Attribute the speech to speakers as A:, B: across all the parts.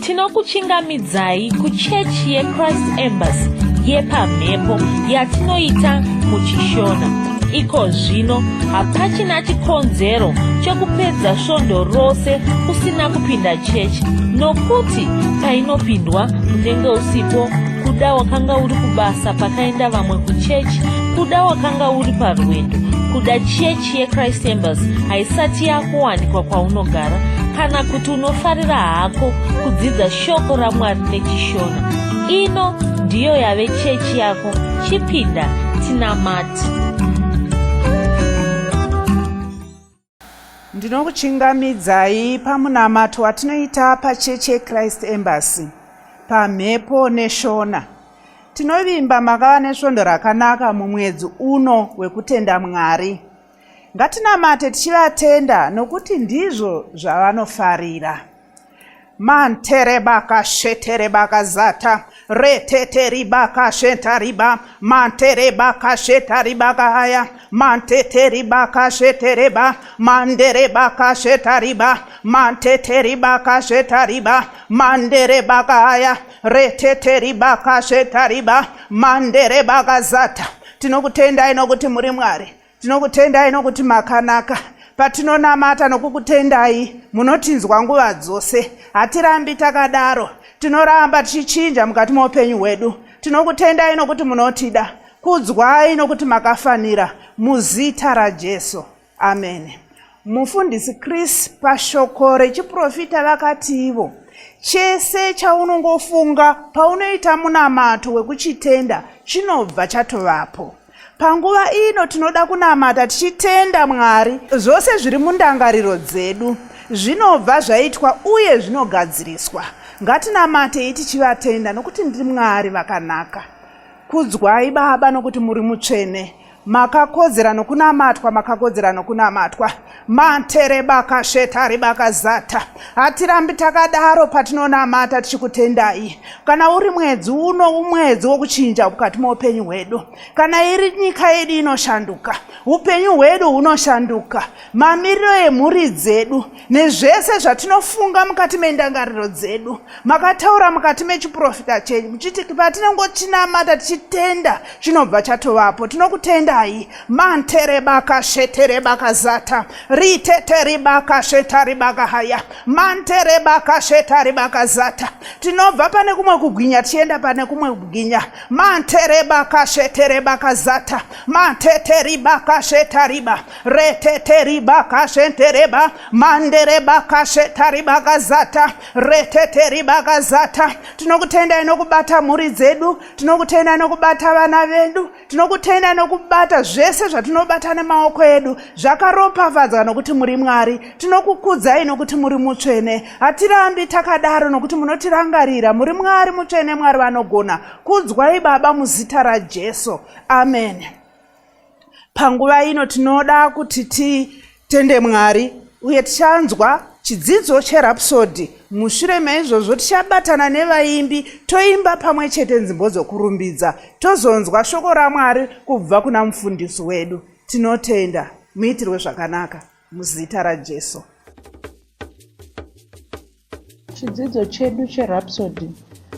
A: Tinokuchingamidzai kuchechi yeChrist Embassy yepamhepo yatinoita muChishona. Iko zvino hapachina chikonzero chekupedza svondo rose usina kupinda chechi nokuti painopindwa unenge usipo kuda wakanga uri kubasa pakaenda vamwe kuchechi kuda wakanga uri parwendo kuda chechi yechrist embassy haisati yakuwanikwa kwaunogara kana kuti unofarira hako kudzidza shoko ramwari nechishona ino ndiyo yave chechi yako chipinda tinamati
B: Ndinokuchingamidzai pamunamato watinoita pachechi yeChrist Embassy pamhepo neShona. Tinovimba makava nesvondo rakanaka mumwedzi uno wekutenda Mwari. Ngatinamate tichivatenda nokuti ndizvo zvavanofarira. Manterebaka sheterebaka zata reteteribaka shetariba manterebaka shetaribaka haya manteteribaka shetereba manderebaka shetariba manteteribaka shetariba manderebaka haya reteteribaka shetariba manderebaka zata. Tinokutendai nokuti muri Mwari. Tinokutendai nokuti makanaka. Patinonamata nokukutendai, munotinzwa nguva dzose. Hatirambi takadaro. Tinoramba tichichinja mukati moupenyu hwedu. Tinokutendai nokuti munotida. Kudzwai nokuti makafanira. Muzita raJesu. Ameni. Mufundisi Chris pashoko rechiprofita vakati ivo, chese chaunongofunga paunoita munamato wekuchitenda chinobva chatovapo. Panguva ino tinoda kunamata tichitenda Mwari. Zvose zviri mundangariro dzedu zvinobva zvaitwa uye zvinogadziriswa. Ngatinamatei tichivatenda nokuti ndiMwari vakanaka. Kudzwai Baba nokuti muri mutsvene. Makakodzera nokunamatwa, makakodzera nokunamatwa. Manterebakashetaribakazata. Hatirambi takadaro patinonamata tichikutendai. Kana uri mwedzi uno umwedzi wokuchinja mukati moupenyu hwedu. Kana iri nyika yedu inoshanduka, upenyu hwedu hunoshanduka, mamiriro emhuri dzedu nezvese zvatinofunga mukati mendangariro dzedu. Makataura mukati mechiprofita chenyu muchiti patinongochinamata tichitenda chinobva chatovapo. Tinokutendai. Manterebakasheterebakazata riteteribakashetaribakahaya manterebakashetaribakazata. Tinobva pane kumwe kugwinya tichienda pane kumwe kugwinya. Manterebakasheterebakazata manteteribakashetariba reteteribakashentereba manderebakashetaribakazata reteteribakazata. Tinokutendai nokubata mhuri dzedu, tinokutendai nokubata vana vedu, tinokutendai nokubata zvese zvatinobata nemaoko edu zvakaropafadzwa nokuti muri Mwari. Tinokukudzai nokuti muri mutsvene. Hatirambi takadaro nokuti munotirangarira. Muri Mwari mutsvene, Mwari vanogona. Kudzwai Baba muzita raJesu. Amen. Panguva ino tinoda kuti titende Mwari uye tichanzwa chidzidzo cheRhapsody. Mushure meizvozvo tichabatana nevaimbi toimba pamwe chete nzimbo dzokurumbidza, tozonzwa shoko raMwari kubva kuna mufundisi wedu. Tinotenda, muitirwe zvakanaka muzita raJesu.
C: Chidzidzo chedu cheRhapsody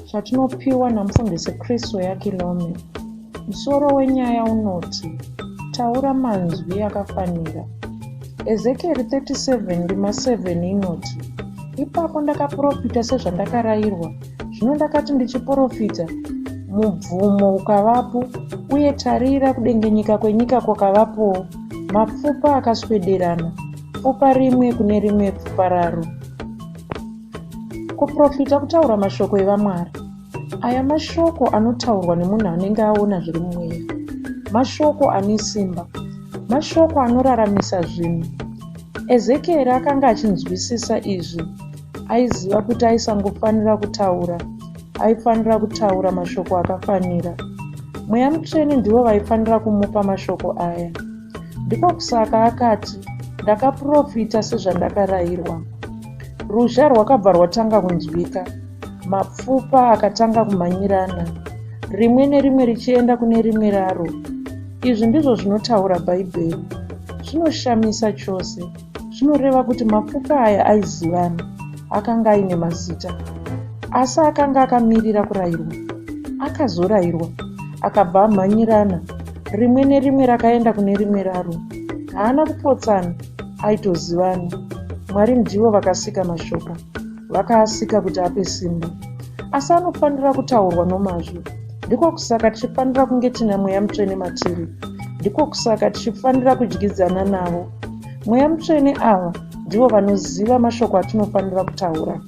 C: chatinopiwa naMufundisi Chris Oyakilome. Musoro wenyaya unoti, Taura Manzwi Akafanira. Ezekieri 37 ndima 7 inoti, Ipapo ndakaprofita sezvandakarayirwa, zvino ndakati ndichiprofita, mubvumo ukavapo, uye tarira, kudengenyeka kwenyika kwakavapowo, mapfupa akaswederana, pfupa rimwe kune rimwe pfupa raro. Kuprofita kutaura mashoko evaMwari. Aya mashoko anotaurwa nemunhu anenge aona zviri mumweya. Mashoko ane simba. Mashoko anoraramisa zvinhu. Ezekieri akanga achinzwisisa izvi. Aiziva kuti aisangofanira kutaura. Aifanira kutaura mashoko akafanira. Mweya Mutsvene ndivo vaifanira kumupa mashoko aya. Ndiko kusaka akati, Ndakaprofita sezvandakarayirwa. Ruzha rwakabva rwatanga kunzwika. Mapfupa akatanga kumhanyirana, rimwe nerimwe richienda kune rimwe raro. Izvi ndizvo zvinotaura Bhaibheri. Zvinoshamisa chose. Zvinoreva kuti mapfupa aya aizivana. Akanga aine mazita. Asi akanga akamirira kurayirwa. Akazorayirwa, akabva amhanyirana. Rimwe nerimwe rakaenda kune rimwe raro. Haana kupotsana, aitozivana. Mwari ndivo vakasika mashoko. Vakaasika kuti ape simba. Asi anofanira kutaurwa nomazvo. Ndiko kusaka tichifanira kunge tina Mweya Mutsvene matiri. Ndiko kusaka tichifanira kudyidzana navo. Mweya Mutsvene ava ndivo vanoziva mashoko atinofanira kutaura.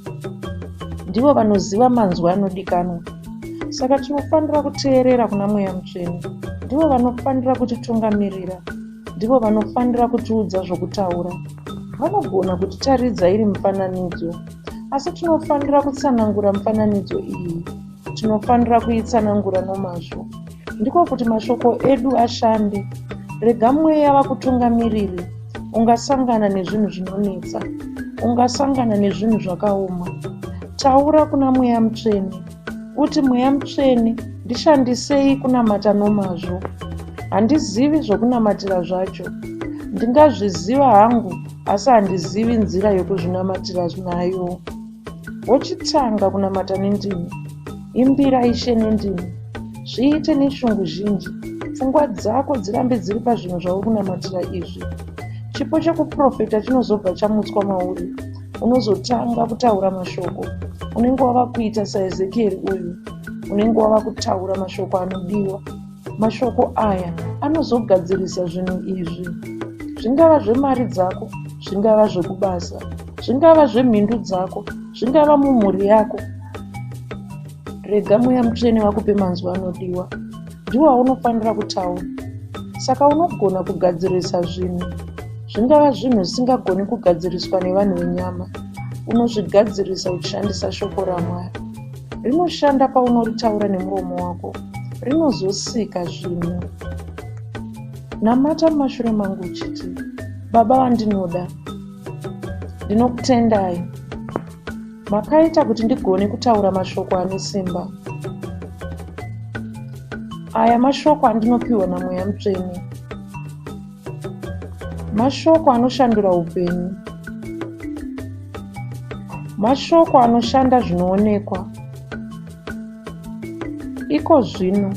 C: Ndivo vanoziva manzwi anodikanwa. Saka tinofanira kuteerera kuna Mweya Mutsvene. Ndivo vanofanira kutitungamirira. Ndivo vanofanira kutiudza zvokutaura. Vanogona kutitaridza iri mifananidzo. Asi tinofanira kutsanangura mifananidzo iyi. Tinofanira kuitsanangura nomazvo. Ndiko kuti mashoko edu ashande. Rega Mweya vakutungamirire. Ungasangana nezvinhu zvinonetsa. Ungasangana nezvinhu zvakaoma. Taura kuna Mweya Mutsvene. Uti, Mweya Mutsvene, ndishandisei kunamata nomazvo. Handizivi zvokunamatira zvacho. Ndingazviziva hangu asi handizivi nzira yokuzvinamatira nayo. Wochitanga kunamata nendimi. Imbira Ishe nendimi. Zviite neshungu zhinji. Pfungwa dzako dzirambe dziri pazvinhu zvauri kunamatira izvi. Chipo chekuprofeta chinozobva chamutswa mauri. Unozotanga kutaura mashoko. Unenge wava kuita saEzekieri uyu. Unenge wava kutaura mashoko anodiwa. Mashoko aya anozogadzirisa zvinhu izvi. Zvingava zvemari dzako, zvingava zvekubasa, zvingava zvemhindu dzako, zvingava mumhuri yako. Rega Mweya Mutsvene vakupe manzwi anodiwa. Ndiwo aunofanira kutaura. Saka unogona kugadzirisa zvinhu. Zvingava zvinhu zvisingagoni kugadziriswa nevanhu venyama. Unozvigadzirisa uchishandisa shoko raMwari. Rinoshanda paunoritaura nemuromo wako. Rinozosika zvinhu. Namata mumashure mangu uchiti, Baba vandinoda, ndinokutendai. Makaita kuti ndigone kutaura mashoko ane simba. Aya mashoko andinopiwa naMweya Mutsvene. Mashoko anoshandura upenyu. Mashoko anoshanda zvinoonekwa. Iko zvino,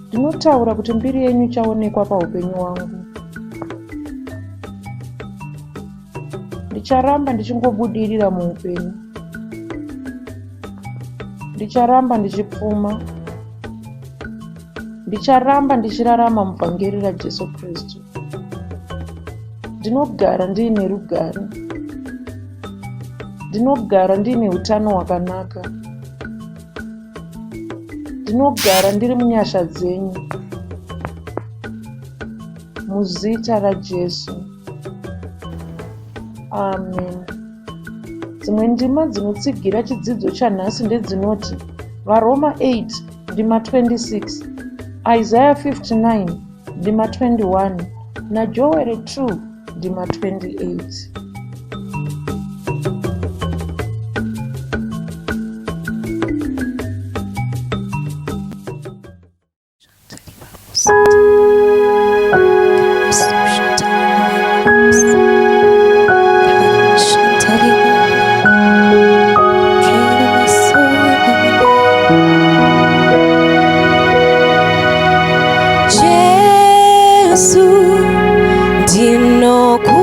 C: ndinotaura kuti mbiri yenyu ichaonekwa paupenyu hwangu. Ndicharamba ndichingobudirira muupenyu. Ndicharamba ndichipfuma. Ndicharamba ndichirarama muvhangeri raJesu Kristu. Ndinogara ndiine rugare. Ndinogara ndiine utano hwakanaka. Ndinogara ndiri munyasha dzenyu. Muzita raJesu. Amen. Dzimwe ndima dzinotsigira chidzidzo chanhasi ndedzinoti VaRoma 8 ndima 26, Isaya 59 ndima 21 naJoere 2 ndima 28.
D: Jesu ndinokuda.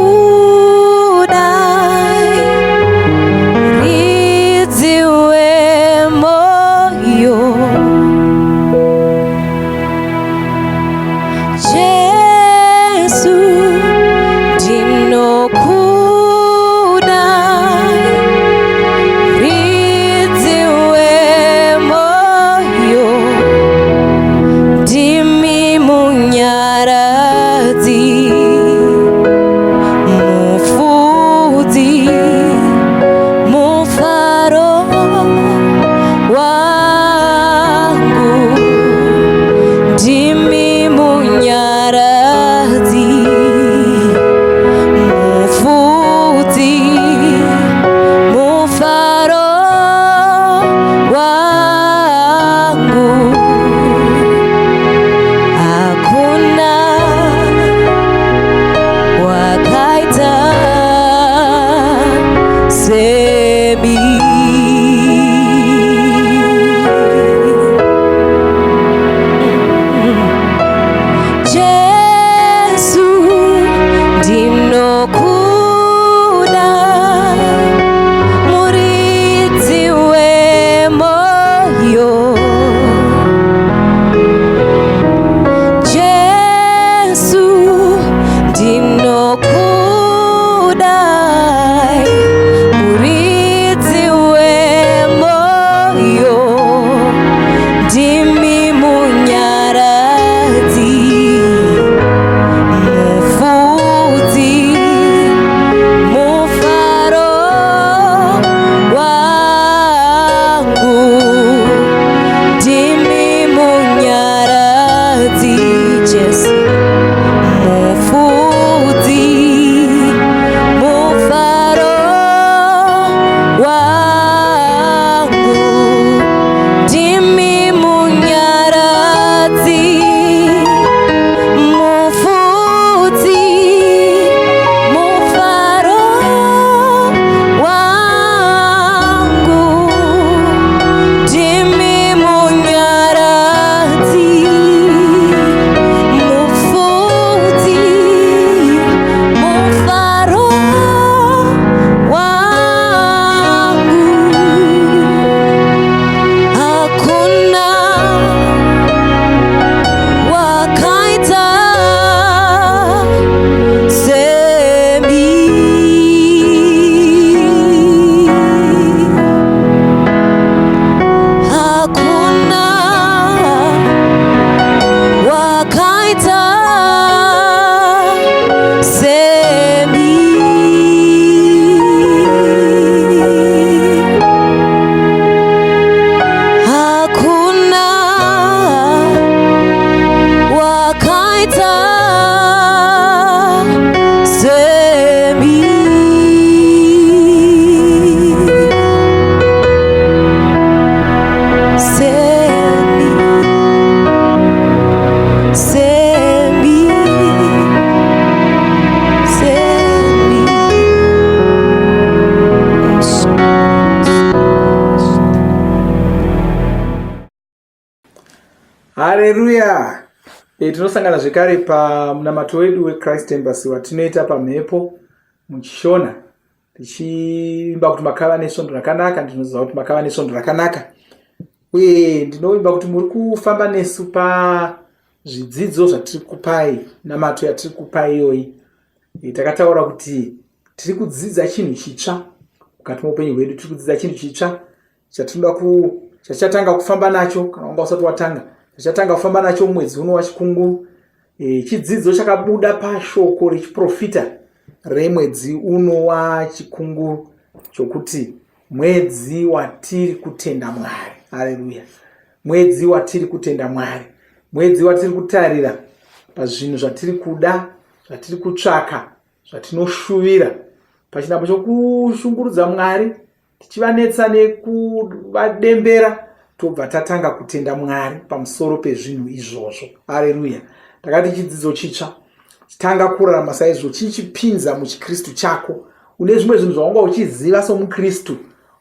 D: Hareruya! E, tinosangana zvekare pamunamato wedu weChrist Embassy watinoita pamhepo muchishona tichiimba kuti makava nesvondo rakanaka. Ndinoziva kuti makava nesvondo rakanaka uye ndinovimba kuti muri kufamba nesu pazvidzidzo zvatiri kupai, namato yatiri kupai iyoyi. E, takataura kuti tiri kudzidza chinhu chitsva mukati meupenyu hwedu, tiri kudzidza chinhu chitsva chatinoda ku chachatanga kufamba nacho kana wanga usati watanga chachatanga kufamba nacho mwedzi uno wachikunguru e, chidzidzo chakabuda pashoko rechiprofita remwedzi uno wachikunguru chokuti mwedzi watiri kutenda mwari haleluya mwedzi watiri kutenda mwari mwedzi watiri kutarira pazvinhu zvatiri kuda zvatiri kutsvaka zvatinoshuvira pachinambo chokushungurudza mwari tichivanetsa nekuvadembera tobva tatanga kutenda mwari pamusoro pezvinhu izvozvo areruya takati chidzidzo chitsva tanga kurarama saizvo chichipinza muchikristu chako une zvimwe zvinhu zvawanga uchiziva somukristu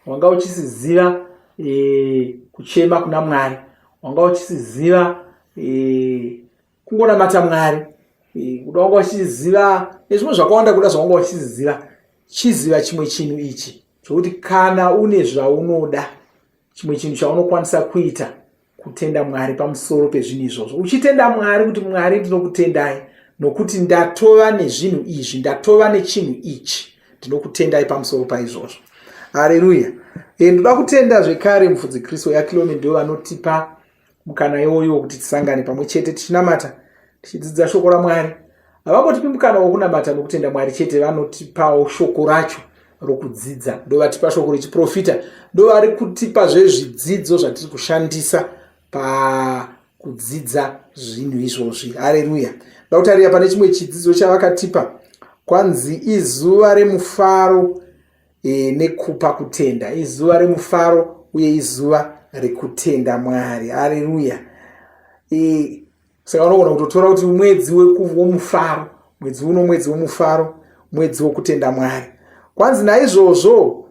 D: wanga uchisiziva e, kuchema kuna mwari wanga uchisiziva e, kungonamata mwari e, kuda wanga uchiziva nezvimwe zvakawanda kuda zvawanga uchiziva chiziva chimwe chinhu ichi chokuti kana une zvaunoda chimwe chinhu chaunokwanisa kuita kutenda mwari pamusoro pezvinhu izvozvo uchitenda mwari kuti mwari ndinokutendai nokuti ndatova nezvinhu izvi ndatova nechinhu ichi ndinokutendai pamusoro paizvozvo hareruya e, ndoda kutenda zvekare mufudzi kristu yakilome ndivo vanotipa mukana iwoyo wekuti tisangane pamwe chete tichinamata tichidzidza shoko ramwari havangotipi mukana wokunamata nokutenda mwari chete vanotipawo shoko racho rokudzidza ndovatipa shoko rechiprofita ndovari kutipa zvezvidzidzo zvatiri kushandisa pakudzidza zvinhu izvozvi hareruya ndakutarira pane chimwe chidzidzo chavakatipa kwanzi izuva remufaro e, nekupa kutenda izuva remufaro uye izuva rekutenda mwari hareruya e, saka unogona kutotora kuti mwedzi womufaro mwedzi uno mwedzi womufaro mwedzi wokutenda mwari kwanzi naizvozvo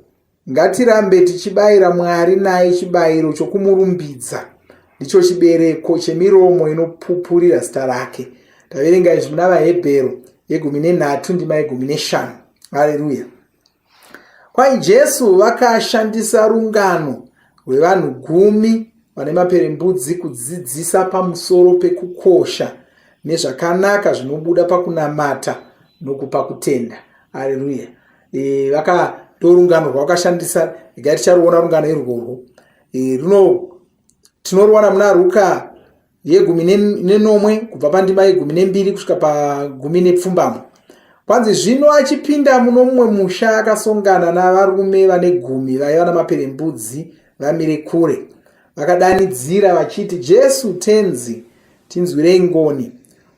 D: ngatirambe tichibayira mwari naye chibayiro chokumurumbidza ndicho chibereko chemiromo inopupurira zita rake taverenga izvi muna vahebheru yegumi nenhatu ndima yegumi neshanu Haleluya. Kwai Jesu vakashandisa rungano rwevanhu gumi vane maperembudzi kudzidzisa pamusoro pekukosha nezvakanaka zvinobuda pakunamata nokupa kutenda. Haleluya. E, vaka ndorungano rwavakashandisa regai ticharuona rungano irworwo e, runo tinoruwana muna Ruka yegumi nenomwe kubva pandima yegumi nembiri kusvika pagumi nepfumbamwe kwanzi zvino achipinda muno mumwe musha akasongana navarume vane gumi vaiva namaperembudzi vamire kure vakadanidzira vachiti jesu tenzi tinzwirei ngoni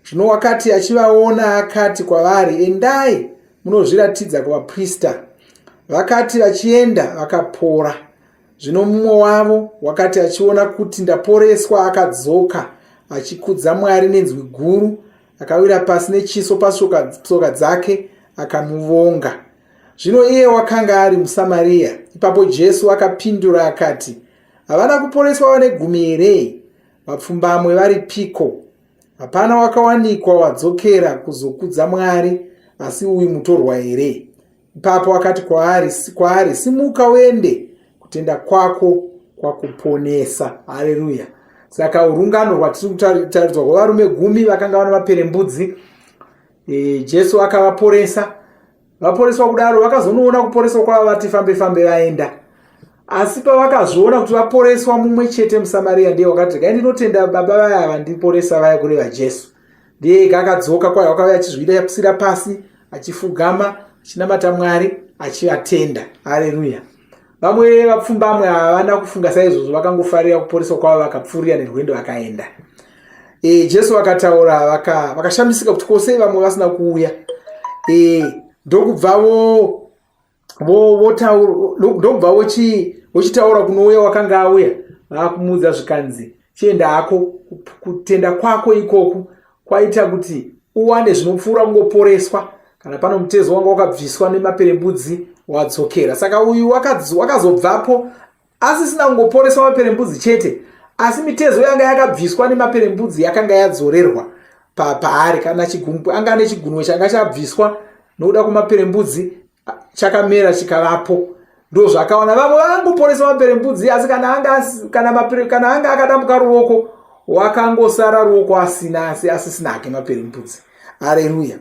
D: zvino wakati achivaona akati kwavari endai munozviratidza kuvaprista vakati vachienda vakapora Zvino mumwe wavo wakati achiona kuti ndaporeswa, akadzoka achikudza Mwari nenzwi guru, akawira pasi nechiso patsoka dzake, akamuvonga. Zvino iye wakanga ari muSamaria. Ipapo Jesu akapindura akati, Havana kuporeswa vane gumi here? Vapfumbamwe varipiko? Hapana wakawanikwa wadzokera kuzokudza Mwari, asi uyu mutorwa here? Ipapo akati kwaari, kwaari simuka uende, kutenda kwako kwakuponesa. Haleluya! Saka urungano rwatiri kutaridzwa rwavarume gumi vakanga vana maperembudzi e, Jesu akavaporesa. Vaporeswa kudaro vakazonoona kuporeswa kwavo vati fambe fambe vaenda. Asi pavakazviona kuti vaporeswa mumwe chete muSamaria ndiye wakati regai ndinotenda baba vaya vandiporesa vaya kureva Jesu. Ndiye ega akadzoka kwayo wakauya achizviwisira pasi achifugama achinamata Mwari achivatenda. Haleluya. Vamwe vapfumbamwe havana kufunga saizvozvo vakangofarira kuporeswa kwavo vakapfuurira nerwendo vakaenda. E, Jesu akataura vakashamisika vaka kuti ko sei vamwe vasina kuuya. E, ndokubva vo ndokubva vochitaura kunouya wakanga auya vakumuudza zvikanzi chienda hako kutenda kwako ikoku kwaita kuti uwane zvinopfuura kungoporeswa kana pano mutezo wanga wakabviswa nemaperembudzi wadzokera saka uyu wakazobvapo asisina kungoporeswa maperembudzi chete Asi mitezo yanga yakabviswa nemaperembudzi yakanga yadzorerwa paari. Kana chigumbu anga ane chigunwe changa chabviswa nokuda kwemaperembudzi chakamera chikavapo. Ndozvakawana vamwe vakangoporesa maperembudzi, asi kana anga kana mapere, kana anga akadambuka ruoko wakangosara ruoko asina asi asisina hake maperembudzi. Areruya.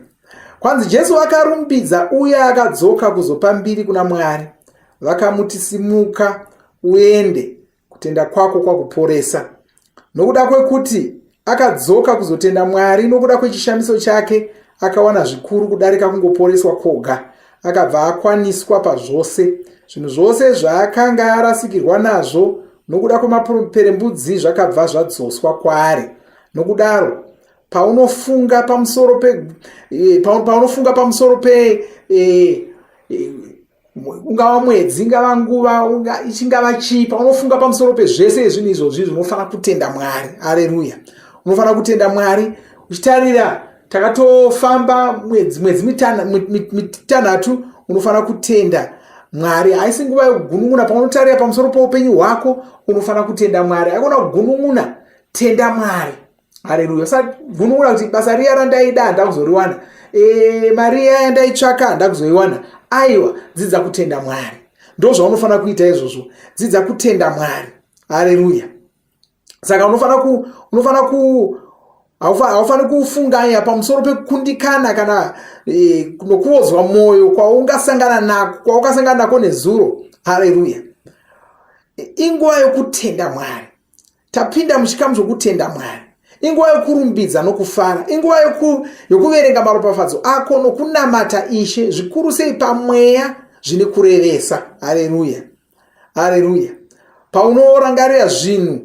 D: Kwanzi Jesu akarumbidza uye akadzoka kuzopa mbiri kuna Mwari. Vakamuti simuka uende, kutenda kwako kwakuporesa. Nokuda kwekuti akadzoka kuzotenda Mwari nokuda kwechishamiso chake, akawana zvikuru kudarika kungoporeswa kwoga. Akabva akwaniswa pazvose. Zvinhu zvose zvaakanga arasikirwa nazvo nokuda kwemaperembudzi zvakabva zvadzoswa kwaari. Nokudaro, paunofunga pamusoro pe eh, paunofunga pamusoro pe eh, eh, ungava mwedzi ingava nguva ichingava chii paunofunga pamusoro pezvese izvinhu izvozvi izvi unofanira kutenda mwari areruya unofanira kutenda mwari uchitarira takatofamba mwedzi mwedzi mitanhatu unofanira kutenda mwari haisi nguva yekugunun'una paunotarira pamusoro poupenyu hwako unofanira kutenda mwari aikona kugunun'una tenda mwari Haleluya. Usagunun'una kuti basa riya randaida handakuzoriwana. E, mari iya yandaitsvaka handakuzoiwana. Aiwa, dzidza kutenda Mwari. Ndozvaunofanira kuita izvozvo. Dzidza kutenda Mwari. Haleluya. Saka unofanira ku unofanira ku haufaniri kufunganya pamusoro pekukundikana kana e, nokuodzwa mwoyo kwaungasangana nako kwaukasangana nako nezuro. Haleluya. Inguva yokutenda Mwari. Tapinda muchikamu chokutenda Mwari. Inguva yokurumbidza nokufara. Inguva yokuverenga maropafadzo ako nokunamata Ishe, zvikuru sei pamweya zvine kurevesa. Hareruya. Hareruya. Paunorangarira zvinhu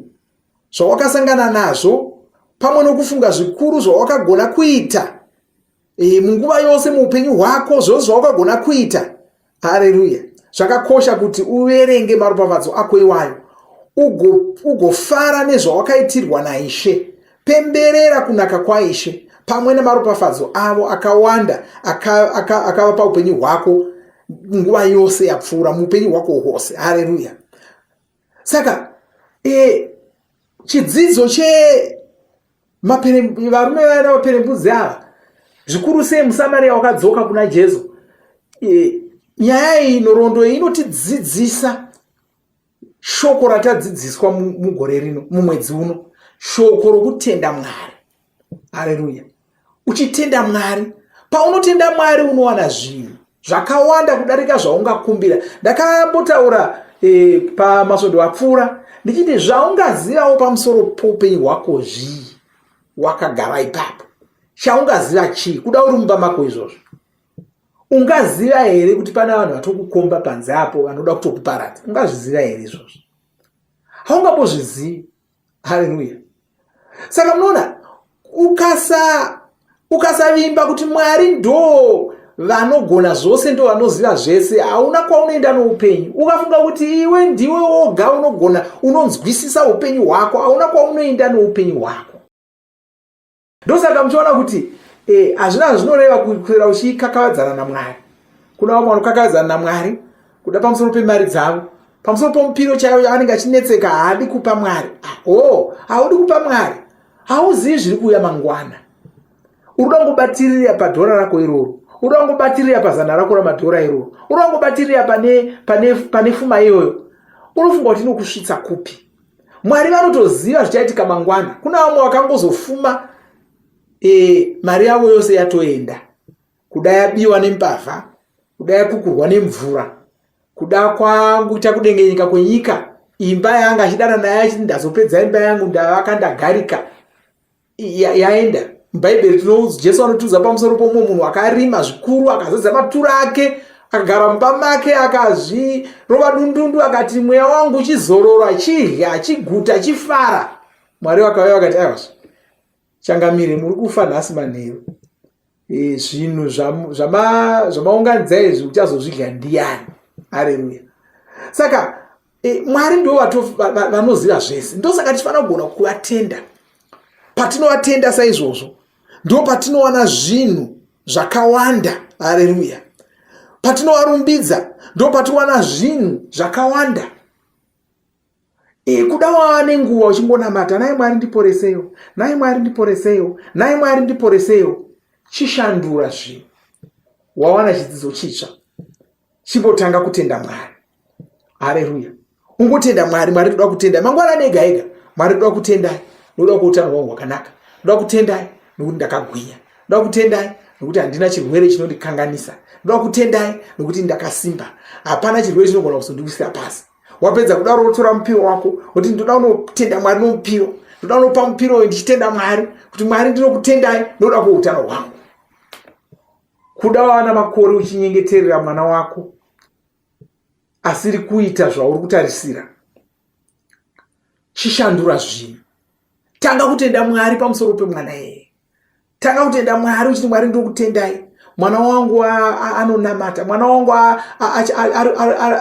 D: zvawakasangana nazvo pamwe nokufunga zvikuru zvawakagona kuita e, munguva yose muupenyu hwako zvose zvawakagona kuita hareruya zvakakosha kuti uverenge maropafadzo ako iwayo ugofara ugo nezvawakaitirwa naishe pemberera kunaka kwaishe pamwe nemaropafadzo avo akawanda akava aka, aka paupenyu hwako nguva yose yapfuura muupenyu hwako hwose hareruya saka e, chidzidzo che varume vaya navaperembudzi ava zvikuru sei musamaria wakadzoka kuna jesu e, nyaya iyi nhoroondo iyi inotidzidzisa shoko ratadzidziswa mugore rino mumwedzi uno shoko rokutenda mwari Haleluya. Uchitenda Mwari. Paunotenda Mwari unowana zvinhu zvakawanda kudarika zvaungakumbira. Ndakambotaura e, pamasvondo apfuura ndichiti zvaungazivawo pamusoro poupenyu hwako zvii wakagara ipapo. Chaungaziva chii? Kuda uri mumba mako izvozvo. Ungaziva here kuti pane vanhu vatokukomba panze apo vanoda kutokuparadza? Ungazviziva here izvozvo? Haungambozvizivi. Haleluya. Saka munoona ukasa ukasavimba kuti Mwari ndo vanogona zvose ndo vanoziva zvese hauna kwaunoenda noupenyu ukafunga kuti iwe ndiwe woga unogona unonzwisisa upenyu hwako hauna kwaunoenda noupenyu hwako Ndosaka muchiona kuti eh, hazvina zvinoreva kuswera uchikakavadzana naMwari. Kuna vamwe vanokakavadzana naMwari kuda pamusoro pemari dzavo, pamusoro pomupiro chaiwo yaanenge achinetseka, haadi kupa Mwari. Ah, oh, haudi kupa Mwari, hauzivi zviri kuuya mangwana. Uri kuda kungobatirira padhora rako iroro, uri kuda kungobatirira pazana rako ramadhora iroro, uri kuda kungobatirira pane, pane, pane fuma iyoyo. Unofunga kuti inokusvitsa kupi? Mwari vanotoziva zvichaitika mangwana. Kuna vamwe vakangozofuma e, mari yavo yose yatoenda, kuda yabiwa nembavha, kuda yakukurwa nemvura, kuda kwanguita kudengenyeka kwenyika, imba yaanga achidana naye achiti ndazopedza imba yangu ndavaka ndagarika yaenda mubhaibheri tinoudza jesu anotiudza pamusoro pomumwe munhu akarima zvikuru akazadza matura ake akagara mumba make akazvirova dundundu akati mweya wangu uchizorora chidya achiguta achifara mwari vakauya vakati aiwa changamire muri kufa nhasi manheru e, zvinhu zvamaunganidza izvi uchazozvidya ndiyani hareruya saka e, mwari ndo vanoziva zvese ndosaka tichifanira kugona kuvatenda patinovatenda saizvozvo ndo patinowana zvinhu zvakawanda hareruya patinovarumbidza ndo patinowana zvinhu zvakawanda. E, kuda wava nenguva uchingonamata, nai Mwari ndiporeseyo, nai Mwari ndiporeseyo, nai Mwari ndiporeseyo. Chishandura zvinhu, wawana chidzidzo chitsva, chimbotanga kutenda Mwari. Hareruya! Ungotenda Mwari, Mwari ndoda kutendai mangwanani ega ega. Mwari ndoda kutendai nokuda kweutano hwangu hwakanaka, ndoda kutendai nokuti ndakagwinya, ndoda kutendai nokuti handina chirwere chinondikanganisa, ndoda kutendai nokuti ndakasimba, hapana chirwere chinogona kuzondiwisira pasi. Wapedza kudaro wotora mupiro wako woti ndoda unotenda Mwari nomupiro, ndoda unopa mupiro uyu ndichitenda Mwari kuti Mwari ndinokutendai nokuda kweutano hwangu. Kuda wawana makore uchinyengeterera mwana wako asiri kuita zvauri kutarisira, chishandura zvinhu. Tanga kutenda Mwari pamusoro pemwana iyeye. Tanga kutenda Mwari uchiti, Mwari ndinokutendai, mwana wangu anonamata, mwana wangu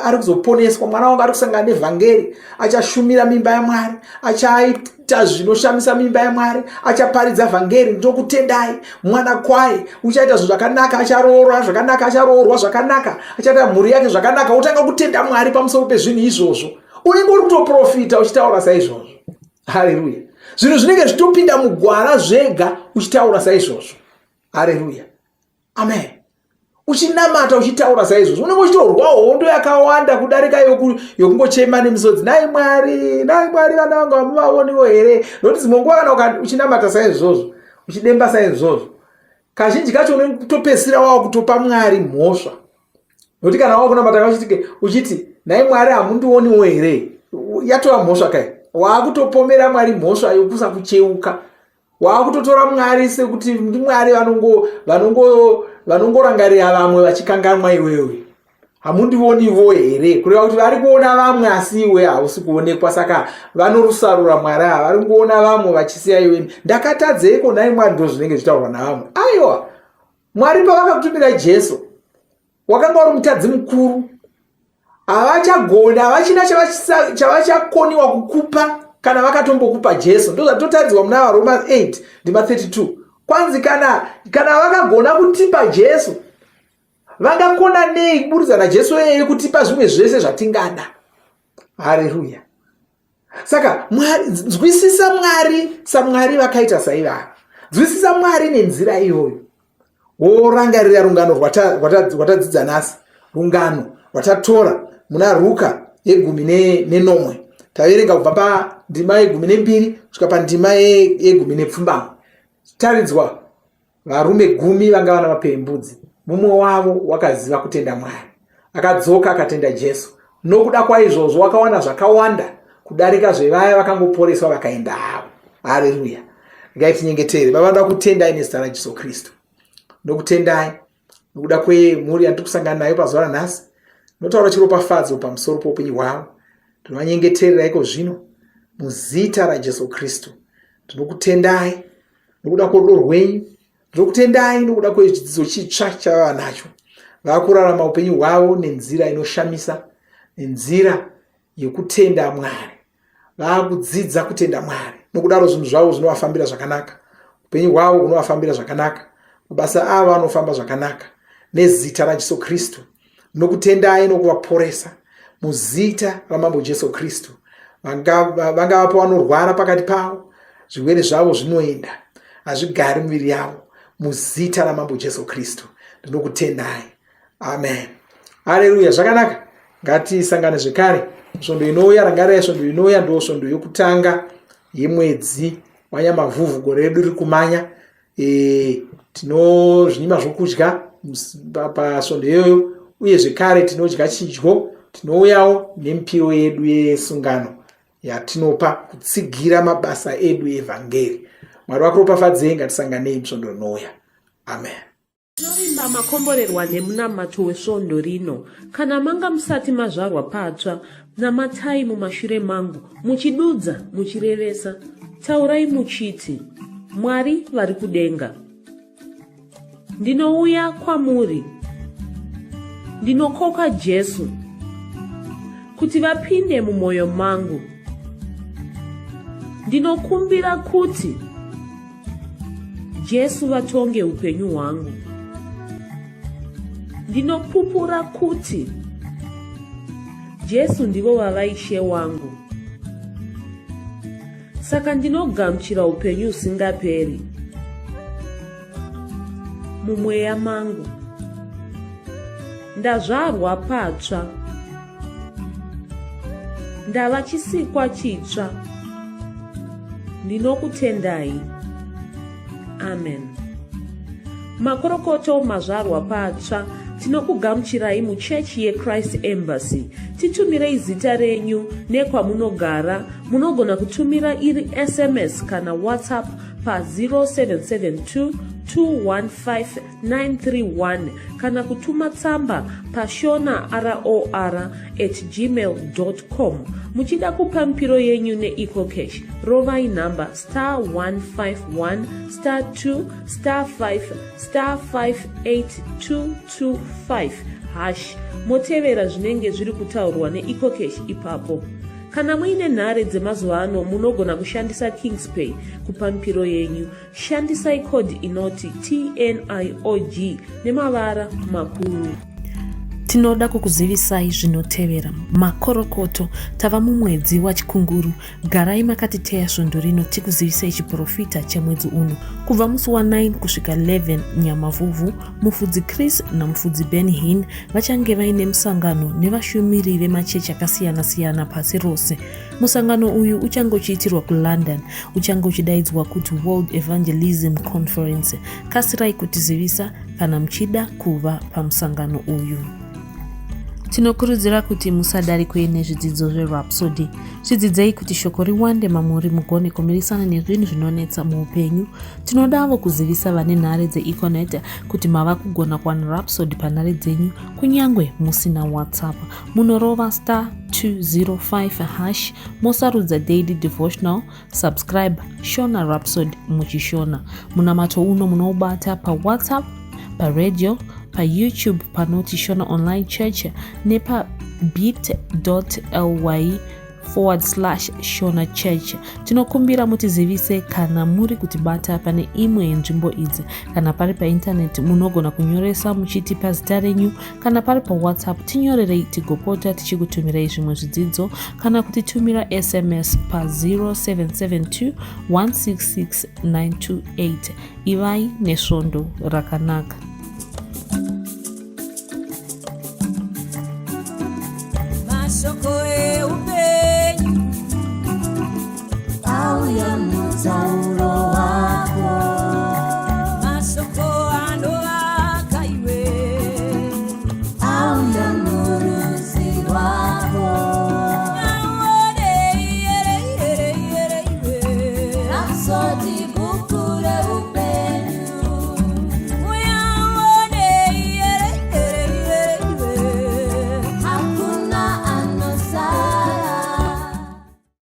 D: ari kuzoponeswa, mwana wangu ari kusangana nevhangeri, achashumira mimba yaMwari, achaita zvinoshamisa mimba yaMwari, achaparidza vhangeri. Ndinokutendai, mwana kwaye uchaita zvinhu zvakanaka, acharoora zvakanaka, acharoorwa zvakanaka, achaita mhuri yake zvakanaka. Wotanga kutenda Mwari pamusoro pezvinhu izvozvo. Unenge uri kutoprofita uchitaura saizvozvo. Hareruya! Zvinhu zvinenge zvichitopinda mugwara zvega uchitaura saizvozvo. Hareruya, amen. Uchinamata uchitaura saizvozvo, unenge uchitorwa hondo yakawanda kudarika yokungochema nemisodzi, nai Mwari, nai Mwari, vana vangu hamuvaoniwo here? Nokuti dzimwe nguva kana uchinamata saizvozvo, uchidemba saizvozvo, kazhinji kacho unotopedzisira wava kutopa Mwari mhosva. Nokuti kana wava kunamata uchiti, uchiti nhai Mwari hamundioniwo here, yatova mhosva kai. Waakutopomera Mwari mhosva yokusakucheuka. Waakutotora Mwari sekuti ndiMwari vanongorangarira vamwe vachikanganwa iwewe. Hamundionivo here? Kureva kuti vari kuona vamwe asi iwe hausi kuonekwa. Saka vanorusarura Mwari ava, vari kuona vamwe vachisiya iwe. Ndakatadzeiko nhai Mwari? Ndo zvinenge zvichitaurwa navamwe. Aiwa, Mwari pavakakutumira Jesu, wakanga uri mutadzi mukuru. Havachagoni, havachina chavachakoniwa kukupa kana vakatombokupa Jesu. Ndozvatotaridzwa muna VaRoma 8 ndima 32. Kwanzi kana vakagona kutipa Jesu, vangakona nei kuburikidza naJesu iyeye kutipa zvimwe zvese zvatingada? Hareruya! Saka Mwari, nzwisisa Mwari saMwari vakaita saivava. Nzwisisa Mwari nenzira iyoyo. Worangarira rungano rwatadzidza nhasi, rungano rwatatora muna Ruka yegumi nenomwe. Taverenga kubva pandima yegumi nembiri kusvika pandima yegumi nepfumbamwe. Taridzwa Varume gumi vanga vana mapembudzi. Mumwe wavo wakaziva kutenda Mwari. Akadzoka akatenda Jesu. Nokuda kwaizvozvo wakawana zvakawanda kudarika zvevaya vakangoporeswa vakaenda havo. Hareruya. Regai tinyengetere. Baba, ndoda kutendai nezita raJesu Kristu. Ndokutendai nokuda kwemhuri yandiri kusangana nayo pazuva ranhasi. Ndinotaura chiropafadzo pamusoro poupenyu hwavo. Ndinovanyengeterera iko zvino muzita raJesu Kristu. Ndinokutendai nokuda kworudo rwenyu. Ndinokutendai nokuda kwechidzidzo chitsva chavava nacho. Vakurarama upenyu hwavo nenzira inoshamisa, nenzira yekutenda Mwari. Vakudzidza kutenda Mwari, nokudaro zvinhu zvavo zvinovafambira zvakanaka, upenyu hwavo hunovafambira zvakanaka, mabasa avo anofamba zvakanaka nezita raJesu Kristu. Nokutendai nokuvaporesa muzita raMambo Jesu Kristu. Vangavapo vanorwara pakati pavo, zvirwere zvavo zvinoenda, hazvigari muviri yavo muzita raMambo Jesu Kristu. Ndinokutendai, amen. Haleluya. Zvakanaka, ngatisangane zvekare svondo inouya. Rangarirai, svondo inouya ndo svondo yokutanga yemwedzi waNyamavhuvhu, gore redu riri kumanya. E, tinozvinyima zvokudya pasvondo iyoyo, uye zvekare tinodya chidyo. Tinouyawo nemipiro yedu yesungano yatinopa kutsigira mabasa edu evhangeri. Mwari vakuropafadzei. Ngatisanganei musvondo rinouya. Amen.
A: Tinovimba makomborerwa nemunamato wesvondo rino. Kana manga musati mazvarwa patsva, namatai mumashure mangu, muchidudza, muchirevesa. Taurai muchiti, Mwari vari kudenga, ndinouya kwamuri. Ndinokoka Jesu kuti vapinde mumwoyo mangu. Ndinokumbira kuti Jesu vatonge upenyu hwangu. Ndinopupura kuti Jesu ndivo vava Ishe wangu. Saka ndinogamuchira upenyu husingaperi mumweya mangu. Ndazvarwa patsva. Ndava chisikwa chitsva. Ndinokutendai. Amen. Makorokoto mazvarwa patsva. Tinokugamuchirai muchechi yeChrist Embassy. Titumirei zita renyu nekwamunogara. Munogona kutumira iri SMS kana WhatsApp pa 0772 215 931 kana kutuma tsamba pashona ror at gmail com. Muchida kupa mipiro yenyu neEcoCash, rovai nhamba star 151 star 2 star 5 star 58225 hash, motevera zvinenge zviri kutaurwa neEcoCash ipapo. Kana muine nhare dzemazuva ano, munogona kushandisa Kingspay kupa mipiro yenyu. Shandisai code inoti TNIOG nemavara makuru. Tinoda kukuzivisai zvinotevera. Makorokoto, tava mumwedzi waChikunguru. Garai makatiteya svondo rino tikuzivisei chiprofita chemwedzi uno. Kubva musi wa9 kusvika 11 Nyamavhuvhu, Mufudzi Chris naMufudzi Ben Hinn vachange vaine musangano nevashumiri vemachechi akasiyana-siyana pasi rose. Musangano uyu uchange uchiitirwa kuLondon, uchange uchidaidzwa kuti World Evangelism Conference. Kasirai kutizivisa kana muchida kuva pamusangano uyu. Tinokurudzira kuti musadarikwe nezvidzidzo zveRhapsody. Zvidzidzei kuti shoko riwande mamuri mugone kumirisana nezvinhu zvinonetsa muupenyu. Tinodavo kuzivisa vane nhare dzeEconet kuti mava kugona kuwana Rhapsody panhare dzenyu kunyange musina WhatsApp. Munorova star 205 hash mosarudza daily devotional, subscribe Shona Rhapsody muchishona. Munamato uno munoubata paWhatsApp, paradio, paYouTube panoti Shona Online Church nepa bit.ly forward slash Shona Church. Tinokumbira mutizivise kana muri kutibata pane imwe yenzvimbo idzi. Kana pari paintaneti munogona kunyoresa muchitipa zita renyu, kana pari paWhatsApp tinyorerei tigopota tichikutumirai zvimwe zvidzidzo, kana kutitumira SMS pa 0772 166 928. Ivai nesvondo rakanaka.
E: Mashoko.